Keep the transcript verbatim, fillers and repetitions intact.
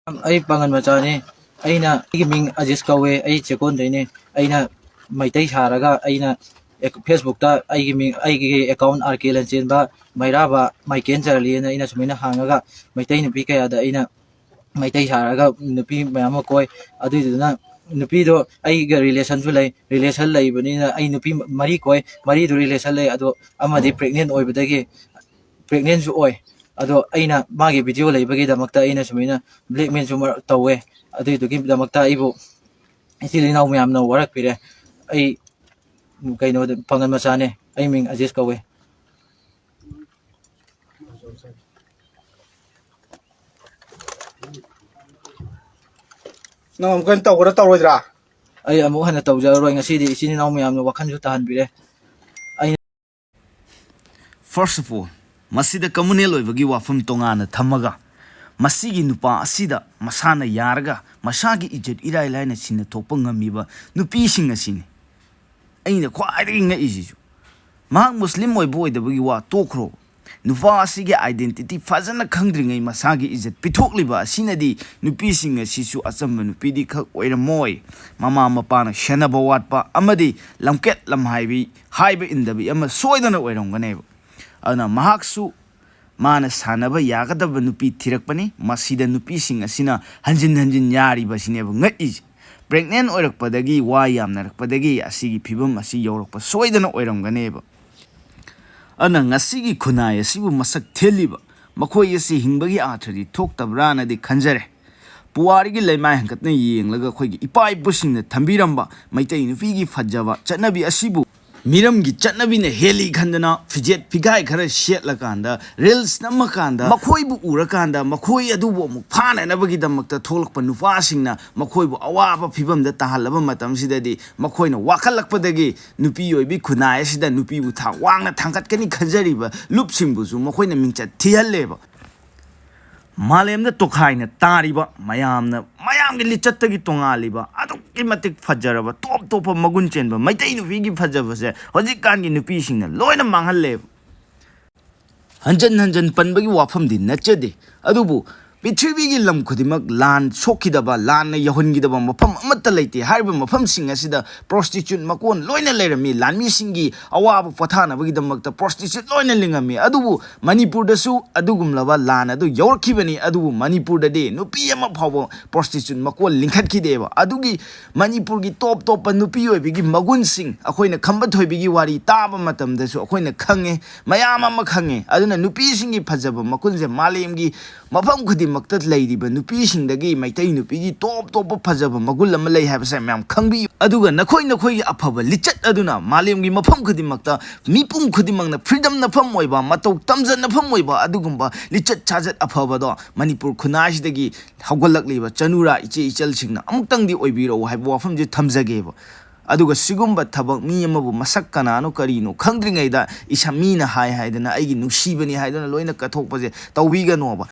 ꯑꯩ ꯄꯥꯉꯜ ꯃꯆꯥꯅꯤ꯫ ꯑꯩꯅ, ꯑꯩꯒꯤ ꯃꯤꯡ ꯑꯖꯤꯁ ꯀꯧꯋꯦ꯫ ꯑꯩ ꯆꯦꯛꯀꯣꯟꯗꯩꯅꯦ꯫ ꯑꯩꯅ ꯃꯩꯇꯩ ꯁꯥꯔꯒ ꯑꯩꯅ ꯑꯦꯛ-, Facebook-ꯇ ꯑꯩꯒꯤ ꯃꯤꯡ, ꯑꯩꯒꯤ account ꯑꯥꯔ ꯀꯦ ꯂꯟꯆꯦꯟꯕ ꯃꯩꯔꯥꯕ ꯃꯥꯏꯀꯦꯟ ꯆꯥꯔꯂꯤꯅ ꯑꯩꯅ ꯁꯨꯃꯥꯏꯅ ꯍꯥꯡꯉꯒ ꯃꯩꯇꯩ ꯅꯨꯄꯤ ꯀꯌꯥꯗ ꯑꯩꯅ ꯃꯩꯇꯩ ꯁꯥꯔꯒ ꯅꯨꯄꯤ ꯃꯌꯥꯝ ꯑꯃ ꯀꯣꯏ꯫ ꯑꯗꯨꯏꯗꯨꯅ ꯅꯨꯄꯤꯗꯣ ꯑꯩꯒ relationꯁꯨ ꯂꯩ꯫ Relation ꯂꯩꯕꯅꯤꯅ ꯑꯩ ꯅꯨꯄꯤ ꯃꯔꯤ ꯀꯣꯏ꯫ ꯃꯔꯤꯗꯨ relation ꯂꯩ꯫ ꯑꯗꯣ ꯑꯃꯗꯤ pregnant ꯑꯣꯏꯕꯗꯒꯤ, pregnantꯁꯨ ꯑꯣꯏ꯫ ꯑꯗꯣ ꯑꯩꯅ ꯃꯥꯒꯤ video ꯂꯩꯕꯒꯤꯗꯃꯛꯇ ꯑꯩꯅ ꯁꯨꯃꯥꯏꯅ blackmailꯁꯨ ꯃꯔꯛ ꯇꯧꯋꯦ꯫ ꯑꯗꯨꯏꯗꯨꯒꯤꯗꯃꯛꯇ ꯑꯩꯕꯨ ꯏꯆꯤꯜ ꯏꯅꯥꯎ ꯃꯌꯥꯝꯅ ꯋꯥꯔꯛꯄꯤꯔꯦ꯫ ꯑꯩ ꯀꯩꯅꯣꯗ ꯄꯥꯉꯜ ꯃꯆꯥꯅꯦ꯫ ꯑꯩ ꯃꯤꯡ ꯑꯖꯤꯁ ꯀꯧꯋꯦ꯫ ꯅꯪ ꯑꯃꯨꯛ ꯀꯩꯅꯣ ꯇꯧꯒꯗ꯭ꯔꯥ, ꯇꯧꯔꯣꯏꯗ꯭ꯔꯥ? ꯑꯩ ꯑꯃꯨꯛ ꯍꯟꯅ ꯇꯧꯖꯔꯔꯣꯏ꯫ ꯉꯁꯤꯗꯤ ꯏꯆꯤꯟ ꯏꯅꯥꯎ ꯃꯌꯥꯝꯅ ꯋꯥꯈꯜꯁꯨ ꯇꯥꯍꯟꯕꯤꯔꯦ꯫ ꯑꯩꯅ First of all, ꯃꯁꯤꯗ communal ꯑꯣꯏꯕꯒꯤ ꯋꯥꯐꯝ ꯇꯣꯉꯥꯟꯅ ꯊꯝꯃꯒ, ꯃꯁꯤꯒꯤ ꯅꯨꯄꯥ ꯑꯁꯤꯗ ꯃꯁꯥꯅ ꯌꯥꯔꯒ ꯃꯁꯥꯒꯤ ꯏꯖꯠ ꯏꯔꯥꯏ ꯂꯥꯏꯅ ꯁꯤꯟꯅ ꯊꯣꯛꯄ ꯉꯝꯃꯤꯕ ꯅꯨꯄꯤꯁꯤꯡ ꯑꯁꯤꯅꯤ꯫ ꯑꯩꯅ ꯈ꯭ꯋꯥꯏꯗꯒꯤ ꯉꯛꯏꯁꯤꯁꯨ, ꯃꯍꯥꯛ ꯃꯨꯁꯂꯤꯝ ꯑꯣꯏꯕ ꯑꯣꯏꯗꯕꯒꯤ ꯋꯥ ꯇꯣꯛꯈ꯭ꯔꯣ, ꯅꯨꯄꯥ ꯑꯁꯤꯒꯤ identity ꯐꯖꯅ ꯈꯪꯗ꯭ꯔꯤꯉꯩ ꯃꯁꯥꯒꯤ ꯏꯖꯠ ꯄꯤꯊꯣꯛꯂꯤꯕ ꯑꯁꯤꯅꯗꯤ ꯅꯨꯄꯤꯁꯤꯡ ꯑꯁꯤꯁꯨ ꯑꯆꯝꯕ ꯅꯨꯄꯤꯗꯤ ꯈꯛ ꯑꯣꯏꯔꯝꯃꯣꯏ꯫ ꯃꯃꯥ ꯃꯄꯥꯅ ꯁꯦꯟꯅꯕ ꯋꯥꯠꯄ ꯑꯃꯗꯤ ꯂꯝꯀꯦꯠ ꯂꯝꯍꯥꯏꯕꯤ, ꯍꯥꯏꯕ ꯏꯟꯗꯕꯤ ꯑꯃ ꯁꯣꯏꯗꯅ ꯑꯣꯏꯔꯝꯒꯅꯦꯕ꯫ ꯑꯗꯨꯅ ꯃꯍꯥꯛꯁꯨ ꯃꯥꯅ ꯁꯥꯟꯅꯕ ꯌꯥꯒꯗꯕ ꯅꯨꯄꯤ ꯊꯤꯔꯛꯄꯅꯤ꯫ ꯃꯁꯤꯗ ꯅꯨꯄꯤꯁꯤꯡ ꯑꯁꯤꯅ ꯍꯟꯖꯤꯟ ꯍꯟꯖꯤꯟ ꯌꯥꯔꯤꯕꯁꯤꯅꯦꯕ ꯉꯛꯏꯁꯦ꯫ Pregnant ꯑꯣꯏꯔꯛꯄꯗꯒꯤ, ꯋꯥ ꯌꯥꯝꯅꯔꯛꯄꯗꯒꯤ ꯑꯁꯤꯒꯤ ꯐꯤꯕꯝ ꯑꯁꯤ ꯌꯧꯔꯛꯄ ꯁꯣꯏꯗꯅ ꯑꯣꯏꯔꯝꯒꯅꯦꯕ꯫ ꯑꯗꯨꯅ ꯉꯁꯤꯒꯤ ꯈꯨꯟꯅꯥꯏ ꯑꯁꯤꯕꯨ ꯃꯁꯛ ꯊꯤꯜꯂꯤꯕ ꯃꯈꯣꯏ ꯑꯁꯤ ꯍꯤꯡꯕꯒꯤ ꯑꯥꯔꯊꯗꯤ ꯊꯣꯛꯇꯕ꯭ꯔꯥꯅꯗꯤ ꯈꯟꯖꯔꯦ꯫ ꯄꯨꯋꯥꯔꯤꯒꯤ ꯂꯩꯃꯥꯏ ꯍꯟꯀꯠꯅ ꯌꯦꯡꯂꯒ ꯑꯩꯈꯣꯏꯒꯤ ꯏꯄꯥ ꯏꯄꯨꯁꯤꯡꯅ ꯊꯝꯕꯤꯔꯝꯕ ꯃꯩꯇꯩ ꯅꯨꯄꯤꯒꯤ ꯐꯖꯕ ꯆꯠꯅꯕꯤ ꯑꯁꯤꯕꯨ ꯃꯤꯔꯝꯒꯤ ꯆꯠꯅꯕꯤꯅ ꯍꯦꯜꯂꯤ ꯈꯟꯗꯅ ꯐꯤꯖꯦꯠ ꯐꯤꯒꯥꯏ ꯈꯔ ꯁꯦꯠꯂꯀꯥꯟꯗ, reels ꯅꯝꯃꯀꯥꯟꯗ, ꯃꯈꯣꯏꯕꯨ ꯎꯔꯀꯥꯟꯗ ꯃꯈꯣꯏ ꯑꯗꯨꯕꯨ ꯑꯃꯨꯛ ꯐꯥꯅꯅꯕꯒꯤꯗꯃꯛꯇ ꯊꯣꯛꯂꯛꯄ ꯅꯨꯄꯥꯁꯤꯡꯅ ꯃꯈꯣꯏꯕꯨ ꯑꯋꯥꯕ ꯐꯤꯕꯝꯗ ꯇꯥꯍꯜꯂꯕ ꯃꯇꯝꯁꯤꯗꯗꯤ, ꯃꯈꯣꯏꯅ ꯋꯥꯈꯠꯂꯛꯄꯗꯒꯤ ꯅꯨꯄꯤ ꯑꯣꯏꯕꯤ ꯈꯨꯟꯅꯥꯏ ꯑꯁꯤꯗ ꯅꯨꯄꯤꯕꯨ ꯊꯥꯛ ꯋꯥꯡꯅ ꯊꯥꯡꯒꯠꯀꯅꯤ ꯈꯟꯖꯔꯤꯕ ꯂꯨꯞꯁꯤꯡꯕꯨꯁꯨ ꯃꯈꯣꯏꯅ ꯃꯤꯡꯆꯠ ꯊꯤꯍꯜꯂꯦꯕ꯫ ꯃꯥꯂꯦꯝꯗ ꯇꯣꯈꯥꯏꯅ ꯇꯥꯔꯤꯕ ꯃꯌꯥꯝꯅ, ꯃꯌꯥꯝꯒꯤ ꯂꯤꯆꯠꯇꯒꯤ ꯇꯣꯉꯥꯜꯂꯤꯕ, ꯑꯗꯨꯛꯀꯤ ꯃꯇꯤꯛ ꯐꯖꯔꯕ, ꯇꯣꯞ ꯇꯣꯞꯄ ꯃꯒꯨꯟ ꯆꯦꯟꯕ ꯃꯩꯇꯩ ꯅꯨꯄꯤꯒꯤ ꯐꯖꯕꯁꯦ ꯍꯧꯖꯤꯛꯀꯥꯟꯒꯤ ꯅꯨꯄꯤꯁꯤꯡꯅ ꯂꯣꯏꯅ ꯃꯥꯡꯍꯜꯂꯦꯕ꯫ ꯍꯟꯖꯟ ꯍꯟꯖꯟ ꯄꯟꯕꯒꯤ ꯋꯥꯐꯝꯗꯤ ꯅꯠꯆꯗꯦ, ꯑꯗꯨꯕꯨ ꯄ꯭ꯔꯤꯊꯤꯕꯤꯒꯤ ꯂꯝ ꯈꯨꯗꯤꯡꯃꯛ ꯂꯥꯟ ꯁꯣꯛꯈꯤꯗꯕ, ꯂꯥꯟꯅ ꯌꯧꯍꯟꯈꯤꯗꯕ ꯃꯐꯝ ꯑꯃꯠꯇ ꯂꯩꯇꯦ꯫ ꯍꯥꯏꯔꯤꯕ ꯃꯐꯝꯁꯤꯡ ꯑꯁꯤꯗ ꯄ꯭ꯔꯣꯁꯇꯤꯆꯨꯠ ꯃꯀꯣꯟ ꯂꯣꯏꯅ ꯂꯩꯔꯝꯃꯤ꯫ ꯂꯥꯟꯃꯤꯁꯤꯡꯒꯤ ꯑꯋꯥꯕ ꯄꯣꯊꯥꯅꯕꯒꯤꯗꯃꯛꯇ ꯄ꯭ꯔꯣꯁꯇꯤꯆꯨꯠ ꯂꯣꯏꯅ ꯂꯤꯡꯉꯝꯃꯤ꯫ ꯑꯗꯨꯕꯨ ꯃꯅꯤꯄꯨꯔꯗꯁꯨ ꯑꯗꯨꯒꯨꯝꯂꯕ ꯂꯥꯟ ꯑꯗꯨ ꯌꯧꯔꯛꯈꯤꯕꯅꯤ꯫ ꯑꯗꯨꯕꯨ ꯃꯅꯤꯄꯨꯔꯗꯗꯤ ꯅꯨꯄꯤ ꯑꯃ ꯐꯥꯎꯕ ꯄ꯭ꯔꯣꯁꯇꯤꯆꯨꯠ ꯃꯀꯣꯟ ꯂꯤꯡꯈꯠꯈꯤꯗꯦꯕ꯫ ꯑꯗꯨꯒꯤ ꯃꯅꯤꯄꯨꯔꯒꯤ ꯇꯣꯞ ꯇꯣꯞꯄ ꯅꯨꯄꯤ ꯑꯣꯏꯕꯒꯤ ꯃꯒꯨꯟꯁꯤꯡ ꯑꯩꯈꯣꯏꯅ ꯈꯝꯕ ꯊꯣꯏꯕꯤꯒꯤ ꯋꯥꯔꯤ ꯇꯥꯕ ꯃꯇꯝꯗꯁꯨ ꯑꯩꯈꯣꯏꯅ ꯈꯪꯉꯦ, ꯃꯌꯥꯝ ꯑꯃ ꯈꯪꯉꯦ꯫ ꯑꯗꯨꯅ ꯅꯨꯄꯤꯁꯤꯡꯒꯤ ꯐꯖꯕ ꯃꯒꯨꯟꯁꯦ ꯃꯥꯂꯦꯝꯒꯤ ꯃꯐꯝ ꯈꯨꯗꯤꯡꯃꯛꯇ ꯂꯩꯔꯤꯕ ꯅꯨꯄꯤꯁꯤꯡꯗꯒꯤ ꯃꯩꯇꯩ ꯅꯨꯄꯤꯒꯤ ꯇꯣꯞ ꯇꯣꯞꯄ ꯐꯖꯕ ꯃꯒꯨꯟ ꯑꯃ ꯂꯩ ꯍꯥꯏꯕꯁꯦ ꯃꯌꯥꯝ ꯈꯪꯕꯤꯌꯨ꯫ ꯑꯗꯨꯒ ꯅꯈꯣꯏ ꯅꯈꯣꯏꯒꯤ ꯑꯐꯕ ꯂꯤꯆꯠ ꯑꯗꯨꯅ ꯃꯥꯂꯦꯝꯒꯤ ꯃꯐꯝ ꯈꯨꯗꯤꯡꯃꯛꯇ ꯃꯤꯄꯨꯝ ꯈꯨꯗꯤꯡꯃꯛꯅ ꯐ꯭ꯔꯤꯗꯝ ꯅꯐꯝ ꯑꯣꯏꯕ, ꯃꯇꯧ ꯇꯝꯖꯅꯐꯝ ꯑꯣꯏꯕ ꯑꯗꯨꯒꯨꯝꯕ ꯂꯤꯆꯠ ꯁꯥꯖꯠ ꯑꯐꯕꯗꯣ ꯃꯅꯤꯄꯨꯔ ꯈꯨꯟꯅꯥꯏꯁꯤꯗꯒꯤ ꯍꯧꯒꯠꯂꯛꯂꯤꯕ ꯆꯅꯨꯔꯥ ꯏꯆꯦ ꯏꯆꯜꯁꯤꯡꯅ ꯑꯃꯨꯛꯇꯪꯗꯤ ꯑꯣꯏꯕꯤꯔꯛꯎ ꯍꯥꯏꯕ ꯋꯥꯐꯝꯁꯦ ꯊꯝꯖꯒꯦꯕ꯫ ꯑꯗꯨꯒ ꯁꯤꯒꯨꯝꯕ ꯊꯕꯛ, ꯃꯤ ꯑꯃꯕꯨ ꯃꯁꯛ ꯀꯅꯥꯅꯣ ꯀꯔꯤꯅꯣ ꯈꯪꯗ꯭ꯔꯤꯉꯩꯗ ꯏꯁꯥ ꯃꯤꯅ ꯍꯥꯏ ꯍꯥꯏꯗꯅ, ꯑꯩꯒꯤ ꯅꯨꯡꯁꯤꯕꯅꯤ ꯍꯥꯏꯗꯨꯅ ꯂꯣꯏꯅ ꯀꯠꯊꯣꯛꯄꯁꯦ ꯇꯧꯕꯤꯒꯅꯣꯕ꯫